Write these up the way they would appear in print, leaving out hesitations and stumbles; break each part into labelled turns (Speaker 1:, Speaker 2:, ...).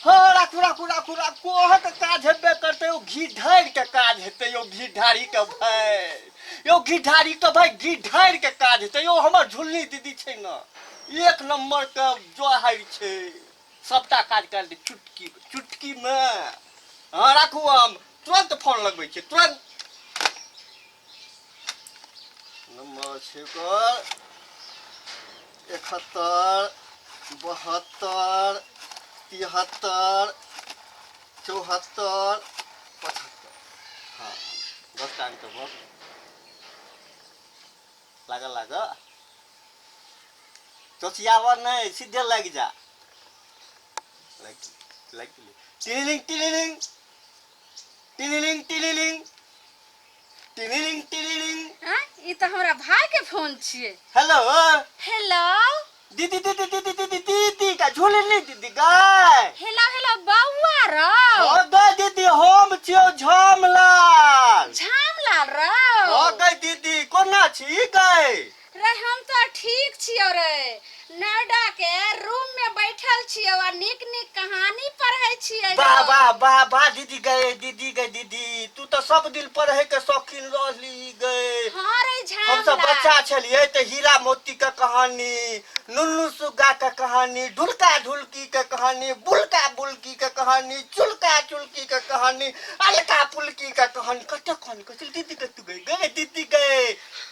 Speaker 1: हँ, राखू राखू राखू राखू, अहाँके काज हेबे करतै। ओ घी ढारि के काज हेतै यौ, घी ढारी के भाय यौ, घी ढारी के भाय, घी ढारि के काज हेतै यौ। हमर झुलनी दीदी छै ने, एक नम्बर के जोहारि छै, सबटा काज कर दे चुटकी चुटकी मे। हँ राखू, हम तुरंत फोन लगबै छियै, तुरंत। नम्बर छै ओकर 71 72 73 74 75। हँ, 10टा अंक भऽ गेल। लागल लागल, चोचियाबऽ नहि, सीधे लागि जा। लागि लागि गेलै। टिलिलिंग टिलिलिंग टिलिलिंग टिलिलिंग टिलिलिंग टिलिलिंग।
Speaker 2: आँय, ई तऽ हमरा भाई के फोन छियै।
Speaker 1: हेलो।
Speaker 2: हेलो।
Speaker 1: दीदी दीदी दीदी दीदी दीदी का झूलनी दीदी गाय।
Speaker 2: हेलो हेलो बौआ रौ।
Speaker 1: हाँ गै दीदी, हम छियौ झामलाल।
Speaker 2: झामलाल रौ?
Speaker 1: हाँ गै दीदी, कोना छी गै?
Speaker 2: रे हम तऽ ठीक छियौ रे, नोएडा के रूम में बैठल छियौ आ नीक नीक कहानी पढ़ै छियै।
Speaker 1: वाह वाह वाह वाह दीदी गए, दीदी गए, दीदी तू तऽ सब दिन पढ़े के शौकीन रहली गए।
Speaker 2: हाँ रे
Speaker 1: हम सब
Speaker 2: झामलाल।
Speaker 1: बच्चा छलियै तऽ हीरा मोती के कहानी, नुन्नू सुग्गा के कहानी, ढुलका ढुलकी के कहानी, बुलका बुलकी के कहानी, चुलका चुलकी के कहानी, अलका पुलकी के कहानी, कते कहानी कहै छलै दीदी के तू गए गए दीदी गए।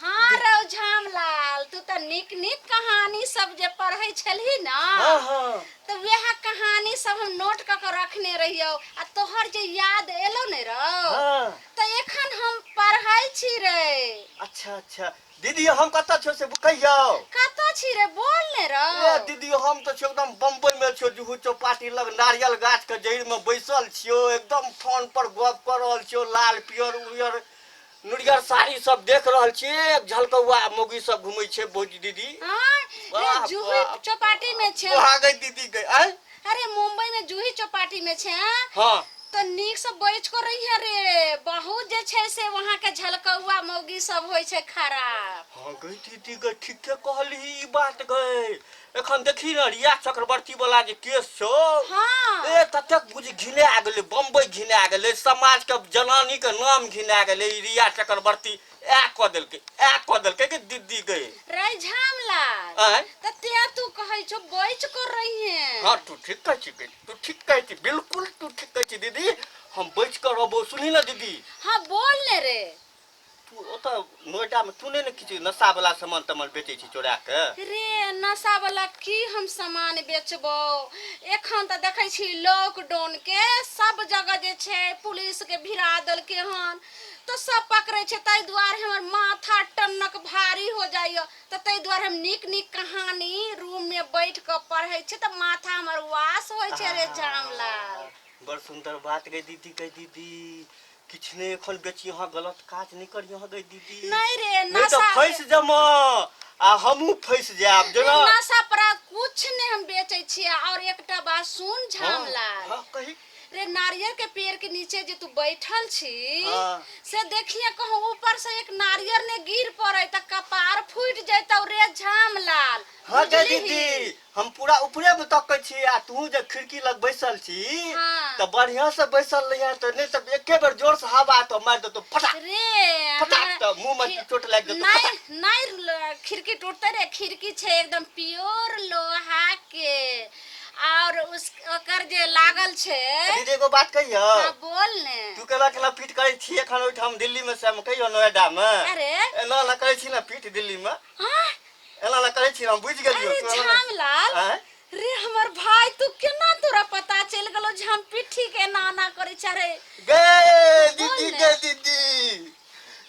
Speaker 2: हाँ रौ झामलाल, तू तऽ नीक नीक कहानी सब जे पढ़ै छलही ना,
Speaker 1: हाँ हाँ,
Speaker 2: तऽ वएह कहानी सब हम नोट कऽ के रखने रहियौ आ तोहर जे याद एलो ने रौ, तऽ एखन हम पढ़ै छी रे।
Speaker 1: अच्छा अच्छा दीदी, हम कतऽ छियौ से कहियौ?
Speaker 2: कतऽ छी रे, बोल ने रौ।
Speaker 1: ए दीदी, हम तऽ छियौ एकदम बम्बई में छियौ, जुहू चौपाटी लग नारियल गाछ के जड़ि में बैसल छियौ, एकदम फोन पर गप कऽ रहल छियौ, लाल पियर उजर नुरियर साड़ी सब देख रहल छी, एक झलकौआ मौगी सब घुमै छै भौजी दीदी।
Speaker 2: हाँ रे।
Speaker 1: वाह,
Speaker 2: जूही
Speaker 1: वाह।
Speaker 2: चौपाटी में छै।
Speaker 1: वहाँ गई दीदी गई आय।
Speaker 2: अरे मुंबई में जूही चौपाटी में छै, हाँ?
Speaker 1: हाँ।
Speaker 2: तो नीक से बैठ को रही है रे, बहुत जे छै से वहाँ के झलकौआ मौगी सब होइ छै खराब।
Speaker 1: हाँ गई दीदी गई, ठीके कहली ई बात गई। एखन देखी ने रिया चक्रवर्ती वाला जे केस छौ, ए ततेक बुझी घिना गेलै, बम्बई घिना गेलै, समाज के जनानी के नाम घिना गेलै। ई रिया चक्रवर्ती ए कऽ देलकै, ए कऽ देलकै कि दीदी गई।
Speaker 2: रे झामलाल।
Speaker 1: आँय?
Speaker 2: त ते तू कहै छौ बैच कर रही है।
Speaker 1: हाँ तू ठीक कहै छी गई, तू ठीक कहै छी, बिल्कुल तू ठीक कहै छी दीदी, हम बचि कऽ रहबौ। सुनही ने दीदी।
Speaker 2: हाँ बोल ने रे।
Speaker 1: तू ओतऽ नोएडा में तू नहि ने किछु नशा वाला सामान तामान बेचै छी चोरा के?
Speaker 2: रे नशा वाला की हम सामान बेचबो, एखन तऽ देखै छी लॉकडाउन के सब जगह जे छै पुलिस के भिड़ा देलकै हन, तऽ सब पकड़ै छै, ताहि दुआरे हमर माथा टन्नक भारी हो जाइए, तऽ ताहि दुआरे हम नीक नीक कहानी रूम में बैठ कऽ पढ़ै छी तऽ माथा हमर वास होइ छै रे झामलाल।
Speaker 1: बड़ सुन्दर बात गई दीदी गई दीदी, किछु नहि एखन बेची, अहाँ गलत काज नहि करी अहाँ गई दीदी।
Speaker 2: नहीं रे,
Speaker 1: नहि तऽ
Speaker 2: नशा
Speaker 1: फँसि जमा आ हमहूँ फँसि जायब जेना।
Speaker 2: नशा पर कुछ नहीं हम बेचै छियै। और एकटा बात सुन झामलाल।
Speaker 1: हाँ, कही।
Speaker 2: रे नारियल के पेड़ के नीचे जे तू बैठल छी, से देखिए कहूँ ऊपर से एक नारियल ने गिर पड़े त कपार फूट जैतौ रे झामलाल।
Speaker 1: हाँ गई
Speaker 2: बुझलिही?
Speaker 1: दीदी, हम पूरा ऊपरे में तकै छी आ तू जे खिड़की लग बैसल छी, तऽ बढ़िया से बैसल रहिया, तऽ नहि तऽ एके बेर जोर से हवा तो मारि देतौ फटाक
Speaker 2: रे
Speaker 1: फटाक,
Speaker 2: हाँ,
Speaker 1: तऽ मुंह में चोट लागि जेतौ।
Speaker 2: नहीं
Speaker 1: फटाक।
Speaker 2: नहीं, खिड़की टूटते रे, खिड़की छै एकदम प्योर लोहा के और उस ओकर जे लागल छै।
Speaker 1: दीदी एगो बात कहियौ?
Speaker 2: हाँ बोल ने।
Speaker 1: तू केना केना पीट करै छी एखन ओहिठाम दिल्ली में, से हम कहियौ नोएडा में?
Speaker 2: अरे
Speaker 1: एना एना करै छी ने पीट दिल्ली में?
Speaker 2: हाँ।
Speaker 1: एना एना करै छी, हम बुझि गेलियौ
Speaker 2: अरे
Speaker 1: तू एना-
Speaker 2: झामलाल।
Speaker 1: आँय?
Speaker 2: रे हमर भाई, तू केना तोरा पता चलि गेलो जे हम पिट्ठी के एना एना करै छै रे?
Speaker 1: गे
Speaker 2: बोल
Speaker 1: दीदी
Speaker 2: ने।
Speaker 1: गे दीदी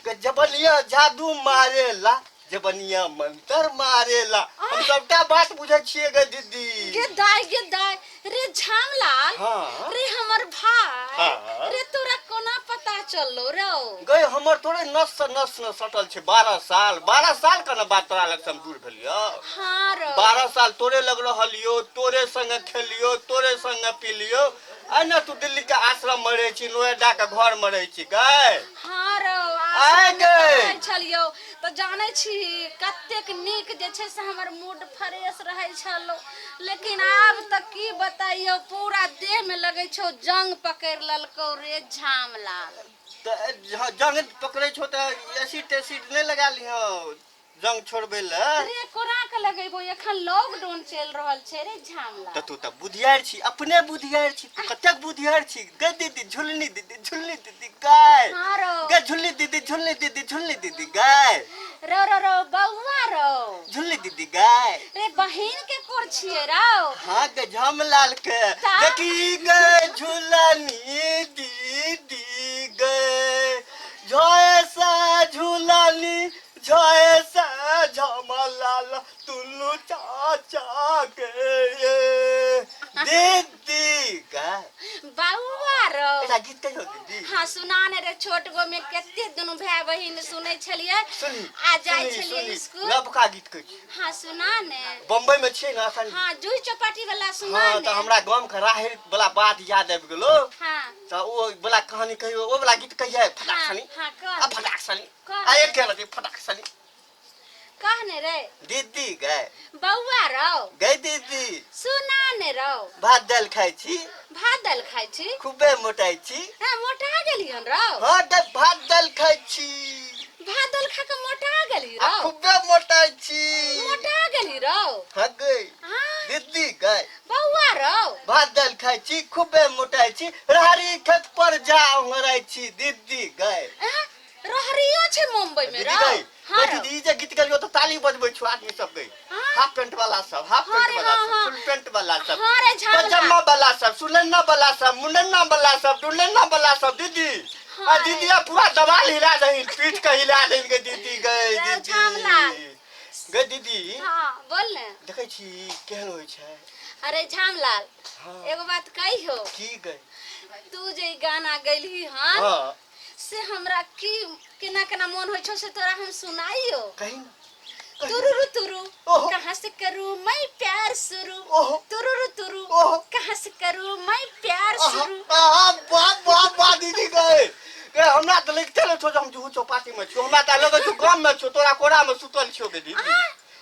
Speaker 1: गे, जबनिया जादू मारेला, जबनिया मंत्र मारेला, हम सबटा बात बुझै छियै गे दीदी।
Speaker 2: गे दाई गे दाई, रे झामलाल।
Speaker 1: हाँ।
Speaker 2: रे हमर भाई।
Speaker 1: हाँ।
Speaker 2: रे तोरा कोना पता चललो रौ?
Speaker 1: गई हमर तोरे नस से नस न सटल छै। 12 साल, 12 साल के ने बात तोरा लग से हम दूर भेलियौ।
Speaker 2: हाँ रौ।
Speaker 1: 12 साल तोरे लग रहलियौ, तोरे संगे खेलियौ, तोरे संगे पिलियौ, आ ने तू दिल्ली के आश्रम में रहै छी, नोएडा के घर में रहै छी गई।
Speaker 2: हाँ रौ,
Speaker 1: आय
Speaker 2: आश्रम में
Speaker 1: गई।
Speaker 2: रहै छलियौ। तऽ जानै छी कतेक नीक जे छै से हमर मूड फ्रेश रहै छलो। लेकिन आब तऽ की बतैयौ, पूरा देहमे लगै छौ जंग पकड़ि लेलकौ रे झामलाल।
Speaker 1: तऽ जंग पकड़ै छौ तऽ एसिड तेसिड नहि लगा लिहौ जंग छोड़बै लए।
Speaker 2: रे कोना के लगेबो, एखन लॉकडाउन चलि रहल छै रे झामलाल।
Speaker 1: तऽ तू तऽ बुधियार छी, अपने बुधियार छी, तू कतेक बुधियार छी। गै दीदी झुलनी दीदी झुलनी दीदी गाय।
Speaker 2: हाँ रो।
Speaker 1: गै झुलनी दीदी झुलनी दीदी झुलनी दीदी गाय।
Speaker 2: रो रो रो बौआ रो।
Speaker 1: झुलनी दीदी गाय।
Speaker 2: रे बहिन के कोर छियै रो?
Speaker 1: हाँ गे झमलाल के।
Speaker 2: ता?
Speaker 1: देखी गे झुलनी दीदी गे झोए झुलनी झोए झमलाल तुलू चाचा के ये दीदी गाय।
Speaker 2: बौआ रो।
Speaker 1: एकटा गीत कहियो दीदी।
Speaker 2: हाँ सुना ने रे, छोट गो में कते दुनू भाय बहिन सुनै छलियै
Speaker 1: सुनी
Speaker 2: आ जाइ
Speaker 1: सुनी,
Speaker 2: छलियै
Speaker 1: सुनी,
Speaker 2: स्कूल।
Speaker 1: नवका गीत कहै छी।
Speaker 2: हाँ सुना ने।
Speaker 1: बम्बई में छियै ने अखन।
Speaker 2: हाँ जुई चौपाटी वाला सुना
Speaker 1: हाँ
Speaker 2: ने।
Speaker 1: तऽ हमरा गाम के राहरि वाला बात याद आबि गेलो।
Speaker 2: हाँ।
Speaker 1: तऽ ओ वाला कहानी कहियो, ओ वाला गीत कहियै फटाक
Speaker 2: हाँ,
Speaker 1: सनी।
Speaker 2: हाँ, कह।
Speaker 1: आ फटाक सनी।
Speaker 2: कह।
Speaker 1: आ एक के फटाक सनी।
Speaker 2: कह ने रे।
Speaker 1: दीदी गै।
Speaker 2: बौआ रौ।
Speaker 1: गै दीदी।
Speaker 2: सुना ने रौ।
Speaker 1: भात दालि खाइ छी।
Speaker 2: भात दालि खाइ छी।
Speaker 1: खूबे मोटाइ छी।
Speaker 2: हाँ मोटा गेलियन रौ।
Speaker 1: हाँ गै भात दालि खाइ छी।
Speaker 2: भात दालि खा के मोटा गेली
Speaker 1: आ
Speaker 2: रौ।
Speaker 1: खूबे मोटाइ छी।
Speaker 2: मोटा गेली रौ।
Speaker 1: हाँ गै।
Speaker 2: हाँ।
Speaker 1: दीदी गै।
Speaker 2: बौआ रौ।
Speaker 1: भात दालि खाइ छी खूबे मोटाइ छी रहरी खेत पर जा ओंघराइ छी दीदी गै।
Speaker 2: हाँ, रहरियो छै मुंबई में
Speaker 1: दीदी
Speaker 2: रौ।
Speaker 1: गै।
Speaker 2: हाँ
Speaker 1: गै
Speaker 2: रौ।
Speaker 1: दीदी, ई जे गीत गेलियो तऽ ताली बजबै छौ आदमी सब गै।
Speaker 2: हाँ।
Speaker 1: हाफ पेंट वाला सब, हाफ
Speaker 2: हाँ
Speaker 1: पेंट
Speaker 2: रे,
Speaker 1: वाला
Speaker 2: हाँ,
Speaker 1: सब,
Speaker 2: हाँ।
Speaker 1: फुल पेंट वाला सब,
Speaker 2: हाँ रे, झामला।
Speaker 1: पजामा वाला सब, सुनैना वाला सब, मुनन्ना वाला सब, डुलन्ना वाला सब दीदी।
Speaker 2: हाँ
Speaker 1: आ
Speaker 2: रे।
Speaker 1: दीदी आ पूरा दवाल हिला दही, पीठ के हिला दही गे दीदी गै।
Speaker 2: रे,
Speaker 1: दीदी
Speaker 2: झामला।
Speaker 1: गै दीदी।
Speaker 2: हाँ बोल ने।
Speaker 1: देखै छी केहन होइ छै।
Speaker 2: अरे झामलाल।
Speaker 1: हाँ।
Speaker 2: एगो बात कहियो।
Speaker 1: की गै?
Speaker 2: तू जे ई गाना गैलही हन
Speaker 1: हाँ।
Speaker 2: से हमरा की केना केना मन होइ छौ से तोरा हम सुनाइयो।
Speaker 1: कही ना।
Speaker 2: तुरुरु तुरु
Speaker 1: ओहो।
Speaker 2: कहाँ से करूँ मैं प्यार शुरू।
Speaker 1: ओहो।
Speaker 2: तुरुरु तुरु
Speaker 1: ओहो।
Speaker 2: कहाँ से करूँ मैं प्यार
Speaker 1: आहा,
Speaker 2: शुरू।
Speaker 1: आहा, वाह वाह वाह दीदी गए गए, हमरा तऽ लगिते नहि छौ जे हम जुहू चौपाटी में छियौ, हमरा तऽ लगै छौ गाम में छियौ, तोरा कोरा में सुतल छियौ गे दीदी,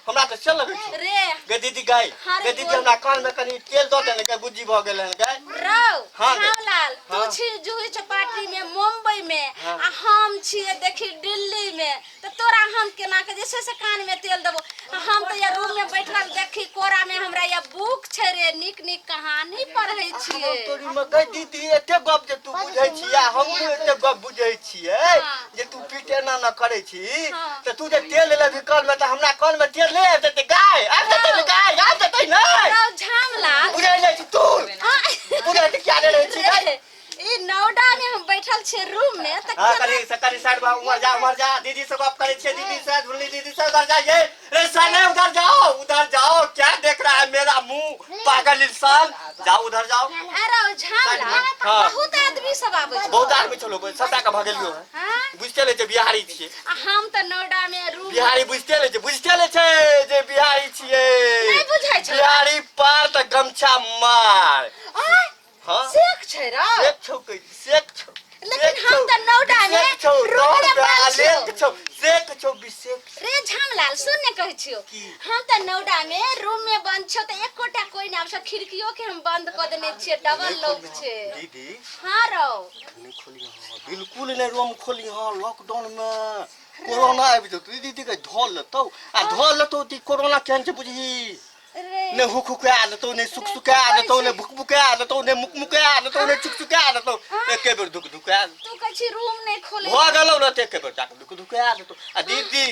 Speaker 1: हमरा तऽ से लगै छौ
Speaker 2: रे।
Speaker 1: गे दीदी गए।
Speaker 2: हाँ रे,
Speaker 1: गे दीदी,
Speaker 2: बोल।
Speaker 1: हमरा कान में कनि तेल दऽ देने गे, गुज्जी भऽ गेल हन गे।
Speaker 2: रौ।
Speaker 1: हाँ गे।
Speaker 2: झामलाल, तू
Speaker 1: हाँ।
Speaker 2: छी जुही चौपाटी में मुंबई में
Speaker 1: हाँ।
Speaker 2: आ हम छियै देखी दिल्ली में, तऽ तोरा हम केना के जे छै से कान में तेल देबो। आ हम तऽ या रूम में बैठल देखी कोरा में हमरा या बुक छै रे, नीक नीक कहानी पढ़ै छियै।
Speaker 1: तोरी में गै दीदी, एते गप जे तू बुझै छी आ हमहूँ एते गप बुझै छियै
Speaker 2: हाँ।
Speaker 1: जे तू पीट एना न करै छी।
Speaker 2: हाँ।
Speaker 1: तऽ तू जे तेल लेबही कान में तऽ हमरा कान में तेल नहि आबि जेतै गाय, आबि जेतै ने गाय, आबि जेतै नहि।
Speaker 2: रौ झामलाल।
Speaker 1: बुझै नहि छी तू।
Speaker 2: हाँ।
Speaker 1: बुझै छी किया नहि रहै छी गाय?
Speaker 2: ई नोएडा में हम बैठल छियै रूम में तऽ
Speaker 1: हाँ
Speaker 2: केना
Speaker 1: कनि से कनि साइड भऽ, उम्हर जा, उम्हर जा, दीदी से गप करै छियै, दीदी से, झुलनी दीदी से, उधर जाइए रे साले, उधर जाओ, उधर जाओ, क्या देख रहा है मेरा मुंह पागल इंसान, जाओ उधर जाओ।
Speaker 2: अरे झामला,
Speaker 1: हाँ।
Speaker 2: बहुत आदमी सब आबै छै।
Speaker 1: बहुत आदमी छलो, सबटा के भगेलियो है।
Speaker 2: हाँ?
Speaker 1: बुझते ले छै बिहारी छियै।
Speaker 2: आ हम तऽ नोएडा में रूम
Speaker 1: बिहारी बुझते ले छै, बुझते ले छै जे बिहारी छियै।
Speaker 2: नहि बुझै छै।
Speaker 1: बिहारी पार तऽ गमछा मार।
Speaker 2: आँय?
Speaker 1: हाँ।
Speaker 2: शेख छै रौ।
Speaker 1: शेख छौ कै, शेख छौ।
Speaker 2: लेकिन
Speaker 1: शेख
Speaker 2: हम
Speaker 1: छौ,
Speaker 2: तऽ नोएडा में
Speaker 1: शेख छौ,
Speaker 2: रूम में
Speaker 1: दौड़
Speaker 2: बंद छियौ।
Speaker 1: आलेख छौ, शेख छौ, विशेष
Speaker 2: रे झामलाल, सुन ने कहै छियौ,
Speaker 1: की?
Speaker 2: हम तऽ नोएडा में रूम में बंद छियौ तऽ एकोटा कोई नहि आबै छै, खिड़कियो के हम बंद कऽ देने छियै, डबल लॉक छै।
Speaker 1: दीदी।
Speaker 2: हाँ रौ।
Speaker 1: नहीं खोली हाँ, बिल्कुल नहीं रूम खोली हाँ, लॉकडाउन में कोरोना आबि जेतौ दीदी के धऽ लेतौ आ धऽ लेतौ तऽ ई कोरोना केहन छै बुझही,
Speaker 2: रे
Speaker 1: ने हुक हुका देतौ, ने सुक सुका देतौ, ने भुक भुका देतौ, ने मुक मुका देतौ, ने चुक चुका देतौ, एके बेर धुक धुका
Speaker 2: तू कहै छी रूम नहि खोले
Speaker 1: भऽ गेलौ ने तऽ एके बेर जाके धुक धुका देतौ। आ दीदी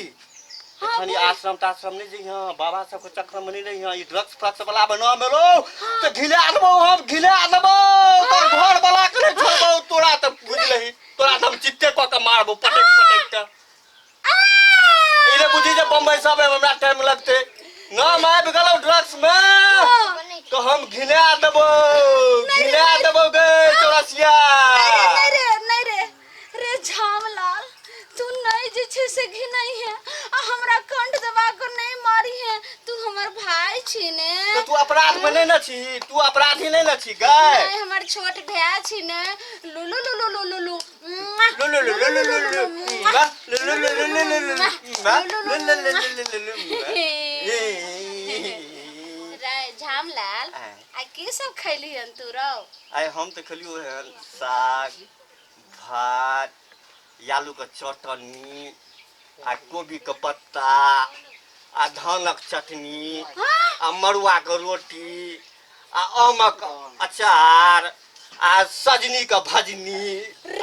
Speaker 2: हाँ,
Speaker 1: एखन ई
Speaker 2: बोल।
Speaker 1: आश्रम ताश्रम नहि जइहँ, बाबा सबके चक्कर में नहि रहिहँ, ई ड्रग्स फ्रग्स वाला में नाम एलौ तऽ घिला देबौ, हम घिला देबौ, तोर घर वाला के नहि छोड़बौ तोरा, तऽ बुझलही तोरा तऽ हम चित्ते कऽ के मारबौ पटकि पटकि के। ई ने बुझी जे बम्बई सब हमरा टाइम लगतै, नाम आबि गेलौ ड्रग्स में तऽ हम घिना देबौ, घिना देबौ गे चौरसिया।
Speaker 2: नहीं रे, नहीं रे, रे झामलाल, तू नहीं जे छै से घिनै है आ हमरा कंठ दबा के नहीं मारी है, तू हमर भाई छी। छी ने।
Speaker 1: तऽ तू अपराध में नहि ने छी, तू अपराधी नहि ने छी गै।
Speaker 2: नहीं, हमर छोट भाय छी ने। लुलु लुलु लुलु लु मुआ,
Speaker 1: लु लु लु लु लु लु लु
Speaker 2: मुआ,
Speaker 1: मुआ, लु लु लु लु लु लु लु मुआ,
Speaker 2: लु
Speaker 1: लु
Speaker 2: लु
Speaker 1: लु लु
Speaker 2: मुआ।
Speaker 1: लु लु लु मुआ।
Speaker 2: रे झामलाल,
Speaker 1: आय।
Speaker 2: आ की सब खैली हन तू रौ?
Speaker 1: आइ हम तऽ खेलियौ हन साग भात, आलूके चटनी आ कोबीके पत्ता आ धानक चटनी आ मड़ुआके रोटी आ आमक अचार आ सजनीके भजनी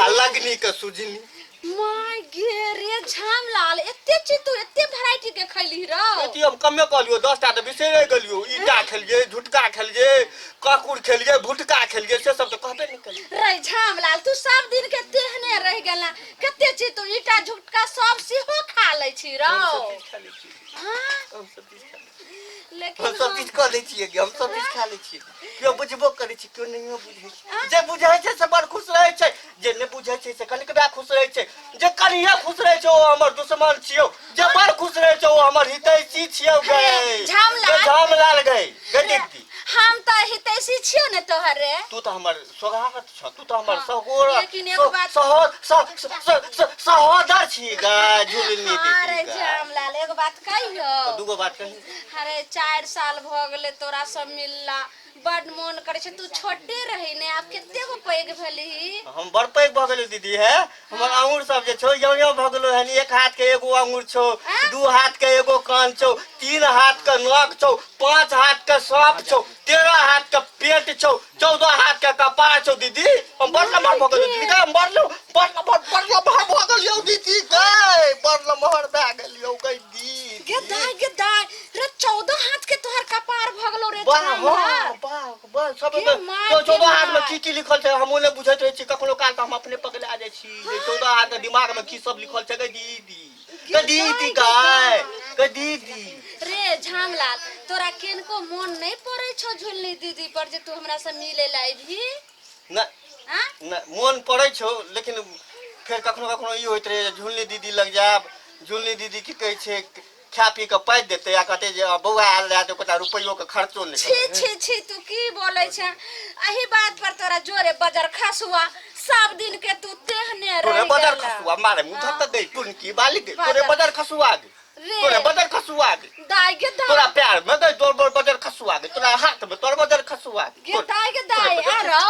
Speaker 1: आ लगनीके सुजनी।
Speaker 2: माय गे रे झामलाल, एते चीज तू एते वैरायटी के खैली रौ?
Speaker 1: एती हम कमे कहलियौ, 10 टा तऽ बिसरे गेलियौ। ईटा खेलियै, झुटका खेलियै, काकुर खेलियै, भुटका खेलियै, से सब तऽ कहबे नहि केलियै।
Speaker 2: रे झामलाल, तू सब दिन के तेहने रहि गेला। कते चीज तू ईटा झुटका सब सेहो खा लै छी रौ?
Speaker 1: हम सब चीज खा लै छी।
Speaker 2: हाँ,
Speaker 1: हम सब चीज खा लै छी।
Speaker 2: लेकिन
Speaker 1: हम सब चीज कऽ लै छियै गे, हम सब चीज खा लै छियै। केओ बुझबो करै छै, केओ नहियो बुझै छै। जे बुझै छै से बड़ खुश रहै छै, जे नहि बुझै छै से कनिकबा खुश रहै छै, जे कनिए खुश रहै छै ओ हमर दुश्मन छियौ, जे बड़ खुश रहै छै ओ हमर हितैषी छियौ गै।
Speaker 2: झामलाल।
Speaker 1: गै झामलाल गै, गै दीदी।
Speaker 2: हम तऽ हितैषी छियौ ने तोहर रे।
Speaker 1: तू तऽ हमर सोहागत छ, तू तऽ हमर
Speaker 2: हाँ,
Speaker 1: सहोर
Speaker 2: लेकिन एगो बात-
Speaker 1: सहोदर छी गै झुलनी
Speaker 2: हाँ रे
Speaker 1: दीदी गै।
Speaker 2: झामलाल, एगो बात कहियौ?
Speaker 1: तऽ दूगो बात कही।
Speaker 2: अरे 4 साल भऽ गेलै तोरा सब मिलला, बड मोन करै छै। तू छोटे रही ने, आब कते गो पैघ भेलही।
Speaker 1: हम बड़ पैघ भऽ गेलियौ दीदी। हे हमर आंगुर सब जे छौ यौ यौ भऽ गेलौ हन। एक हाथ के एगो आंगुर छौ, 2 हाथ के एगो कान छौ, 3 हाथ के नख छौ, 5 हाथ के सांप छौ, 13 हाथ के पेट छौ, 14 हाथ के कपार छौ दीदी। हम बड़ लमहर भऽ गेलियौ दीदी गै, हम बड़ बड़ लमहर बड़ लमहर भऽ गेलियौ दीदी गै, बड़ लमहर भए गेलियौ गै दीदी।
Speaker 2: गे दाय गे दाय रे, 14 हाथ के तोहर कपार भऽ गेलौ रे।
Speaker 1: वाह
Speaker 2: झामलाल।
Speaker 1: वाह वाह वाह, सब
Speaker 2: के मार,
Speaker 1: तो
Speaker 2: के
Speaker 1: 14 हाथ में
Speaker 2: मार।
Speaker 1: की की लिखल छै हमहूँ नहि बुझैत रहै छी। कखनो काल तऽ हम अपने पगला जाइ छी जे 14 हाथ के दिमाग में की सब लिखल छै गै दीदी, गै दीदी गै, गै दीदी।
Speaker 2: रे झामलाल, तोरा किनको मोन नहीं पड़ै छौ झुलनी दीदी पर जे तू हमरा से मिले ला अबही?
Speaker 1: नहि।
Speaker 2: हाँ?
Speaker 1: नहि, मोन पड़ै छौ, लेकिन फेर कखनो कखनो ई होइत रहै जे झुलनी दीदी लग जायब, झुलनी दीदी की कहै छै खा पी कऽ पाइ देतै आ कहतै जे बौआ आयल रहए तऽ ओकरा रुपैओ के खर्चो नहि
Speaker 2: छी
Speaker 1: करबै।
Speaker 2: छी छी, तू की बोलै छै? एही बात पर तोरा जोरे बजर खसुआ, सब दिन के तू तेहने
Speaker 1: तोरे
Speaker 2: रहि
Speaker 1: बजर
Speaker 2: गेला।
Speaker 1: खसुआ मारे मुँह
Speaker 2: हाँ।
Speaker 1: धक गई टुनकी बाली गई, तोरे
Speaker 2: बजर।
Speaker 1: बजर खसुआ गई,
Speaker 2: रे
Speaker 1: तोरे बजर खसुआ गई,
Speaker 2: दाय गे दाय,
Speaker 1: तोरा प्यार में गई तोर बर बजर खसुआ गई, तोरा हाथ में तोर बजर खसुआ गई।
Speaker 2: गे
Speaker 1: तोर-
Speaker 2: दाय गे दाय,
Speaker 1: तोरे बजर
Speaker 2: आरो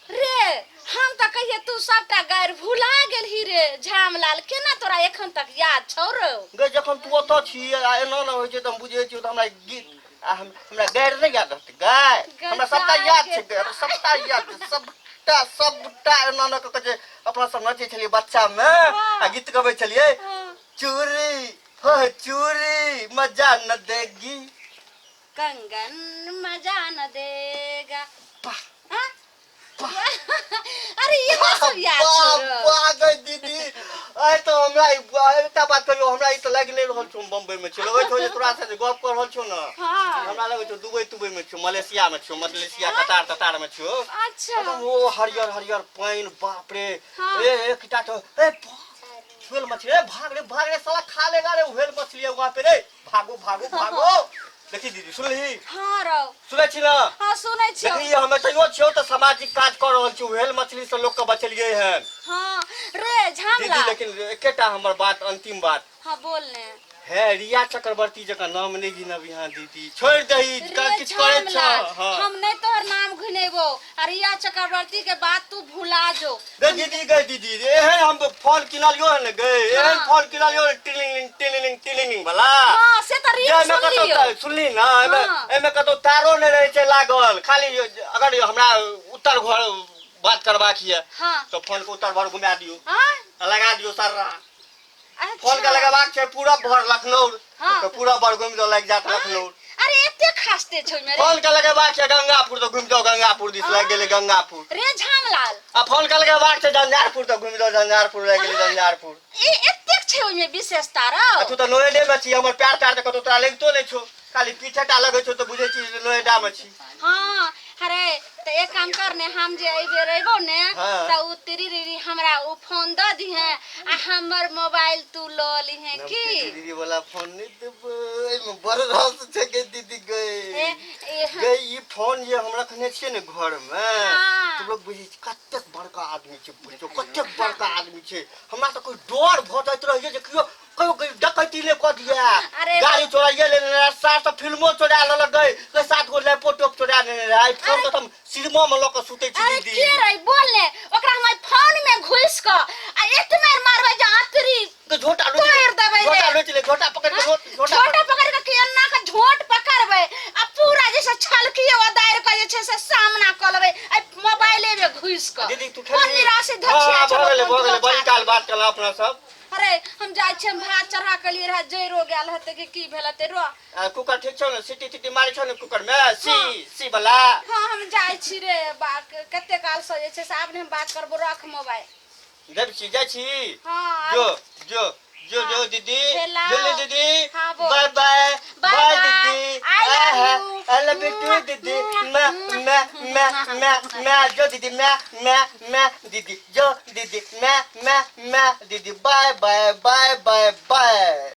Speaker 2: रे हम तऽ कहिए तू सबटा गारि भुला गेलही रे झामलाल, केना तोरा एखन तक याद छौ रौ?
Speaker 1: गई जखन तू ओतऽ छी आ एना ना होइ छै तऽ हम बुझै छियौ तऽ हमरा गीत आ हमरा गारि नहि याद रहतै गै? हमरा सबटा
Speaker 2: गै
Speaker 1: याद छै
Speaker 2: गे
Speaker 1: गै, हमरा सबटा याद छै, सबटा सबटा। एना ना कऽ के जे अपना सब नचै छलियै बच्चा मे आ गीत गबै छलियै,
Speaker 2: हाँ।
Speaker 1: चूरी हो चूरी मजा न देगी,
Speaker 2: कंगन मजा न देगा।
Speaker 1: वाह।
Speaker 2: हाँ? अरे ये सब याद
Speaker 1: वाह
Speaker 2: छौ रौ?
Speaker 1: वाह गै दीदी, आइ तऽ हमरा एकटा बात कहियौ, हमरा ई तऽ लागि नहि रहल छौ बम्बई मे छौ। लगै छौ जे तोरा से जे गप कऽ रहल छौ ने,
Speaker 2: हाँ।
Speaker 1: हमरा लगै छौ दुबई तुबई मे छौ, मलेशिया मे छौ, मलेशिया कतार ततार मे छौ।
Speaker 2: अच्छा।
Speaker 1: एकदम ओ हरियर हरियर पानि, बाप रे।
Speaker 2: हाँ।
Speaker 1: ए एकटा तो ए व्हेल मछली, ए भाग रे भाग रे, साला खा लेगा रे, व्हेल मछली है वहां पे रे, भागो भागो भागो। देखी दीदी, सुनलही?
Speaker 2: हाँ रौ।
Speaker 1: सुनै छी ना?
Speaker 2: हाँ, सुनै छियौ।
Speaker 1: देखी, हम एतहियो छियौ तऽ सामाजिक काज कऽ रहल छी, व्हेल मछली से लोक के बचलियै हन।
Speaker 2: हाँ रे
Speaker 1: दीदी।
Speaker 2: झामलाल।
Speaker 1: लेकिन एकेटा हमर बात, अंतिम बात।
Speaker 2: हाँ, बोल ने।
Speaker 1: हे रिया चक्रवर्ती जकाँ नाम नहि गिनब यहाँ दीदी, छोड़ि दही।
Speaker 2: रे
Speaker 1: किछु करै छ।
Speaker 2: झामलाल,
Speaker 1: हाँ।
Speaker 2: हम नहीं तोहर नाम घुनेबो आ रिया चक्रवर्ती के बात तू भुला जो।
Speaker 1: गै दीदी, गै दीदी, एहन हम फोन किनलियो हन गै, एहन
Speaker 2: हाँ।
Speaker 1: फोन किनलियो टिलिंग टिलिंग टिलिंग वाला।
Speaker 2: हाँ, से तऽ
Speaker 1: जे
Speaker 2: रील
Speaker 1: एहिमे कतौ
Speaker 2: सुनलियो।
Speaker 1: सुनली ना, एहिमे
Speaker 2: हाँ।
Speaker 1: एहिमे कतौ तारो नहि रहै छै लागल, खाली अगर हमरा उत्तर घर बात करबाक यऽ
Speaker 2: हाँ।
Speaker 1: तऽ फोन के उत्तर घर घुमा दियौ
Speaker 2: हाँ
Speaker 1: आ लगा दियौ सर्रा।
Speaker 2: अच्छा।
Speaker 1: फोन के लगेबाक छै पूरब भर लखनऊ
Speaker 2: हाँ।
Speaker 1: तऽ पूरब भर घुमि जाउ, लागि जायत लखनऊ।
Speaker 2: अरे एते खासते छौ मेरे।
Speaker 1: फोन के लगेबाक छै गंगापुर तऽ घुमि जाउ गंगापुर दिस, लागि गेलै गंगापुर।
Speaker 2: रे झामलाल।
Speaker 1: आ फोन के लगेबाक छै झंझारपुर तऽ घुमि जाउ झंझारपुर, लागि गेलै झंझारपुर।
Speaker 2: ई एतेक छै ओहिमे विशेषता रौ?
Speaker 1: आ तू तऽ नोएडे मे छी, हमर प्यार त्यार तऽ कतौ तोरा लगितो नहि छौ, खाली पीछे टा लगै छौ तऽ बुझै छी जे नोएडा मे छी।
Speaker 2: हाँ, अरे तऽ एक काम कर ने हम जे एहि बेर अयबो ने
Speaker 1: हाँ।
Speaker 2: तऽ उ तिरी दीदी हमरा उ फोन दऽ दिहे आ हमर मोबाइल तू लऽ लिहे की
Speaker 1: दीदी वाला फोन नहीं देबै एहिमे बड़ रस छै गे दीदी
Speaker 2: ए,
Speaker 1: गई
Speaker 2: ए,
Speaker 1: गई ई फोन जे हम रखने छियै ने घर मे
Speaker 2: हाँ।
Speaker 1: तऽ लोग बुझै छै कतेक बड़का आदमी छै बुझियौ कतेक बड़का आदमी छै हमरा तऽ कोई डर भऽ जाइत रहैए जे केओ कहियो कहियो डकैती ने कऽ दिया
Speaker 2: अरे
Speaker 1: गाड़ी चोराइए लेने रहै सार तऽ फिल्मो चोरा लेलक गई गई सात गो लैपटॉप चोरा लेने रहै फोन तऽ हम सिनेमा मे लऽ कऽ सुतै छी
Speaker 2: अरे
Speaker 1: दीदी
Speaker 2: के रे बोल ने ओकरा हम फोन में घुस क आ एतने मारबै जे आतरी
Speaker 1: के झोटा लोच
Speaker 2: तोड़ि देबै रे।
Speaker 1: झोटा लोच ले झोटा पकड़ के झोटा
Speaker 2: झोटा पकड़ के के एना के झोट पकड़बै आ पूरा जैसे छलकी दायर के जे छै से सामना कऽ लेबै आ मोबाइले में घुस क
Speaker 1: दीदी तू
Speaker 2: कोन
Speaker 1: खेलही
Speaker 2: निराशी धकिया
Speaker 1: हाँ,
Speaker 2: छौ
Speaker 1: भऽ गेलै
Speaker 2: कोन
Speaker 1: भऽ गेलै बड़ी
Speaker 2: धोखा।
Speaker 1: काल बात केलहुँ अपना सब
Speaker 2: अरे हम जाइ छियै हम भात चढ़ा के लिए रहे जइरो गेल हेतै कि की भेल हेतै रो
Speaker 1: आ, कुकर ठीक छौ ने सीटी तीटी मारै छौ ने कुकर मे सी सी वाला
Speaker 2: हाँ हम जाइ छी रे बा कते काल से जे छै से आब ने हम बात करबो रख मोबाइल
Speaker 1: देव छी जाइ छी
Speaker 2: हाँ
Speaker 1: जो जो जो जो दीदी
Speaker 2: हेलो।
Speaker 1: जुली दीदी
Speaker 2: हाँ, बोल।
Speaker 1: बाय बाय
Speaker 2: बाय
Speaker 1: बाय
Speaker 2: बाय।
Speaker 1: दीदी
Speaker 2: I love you.
Speaker 1: I love you too दीदी मैं मैं मैं मैं मैं जो दीदी मैं मैं मैं दीदी जो दीदी मैं मैं मैं दीदी bye bye bye bye bye.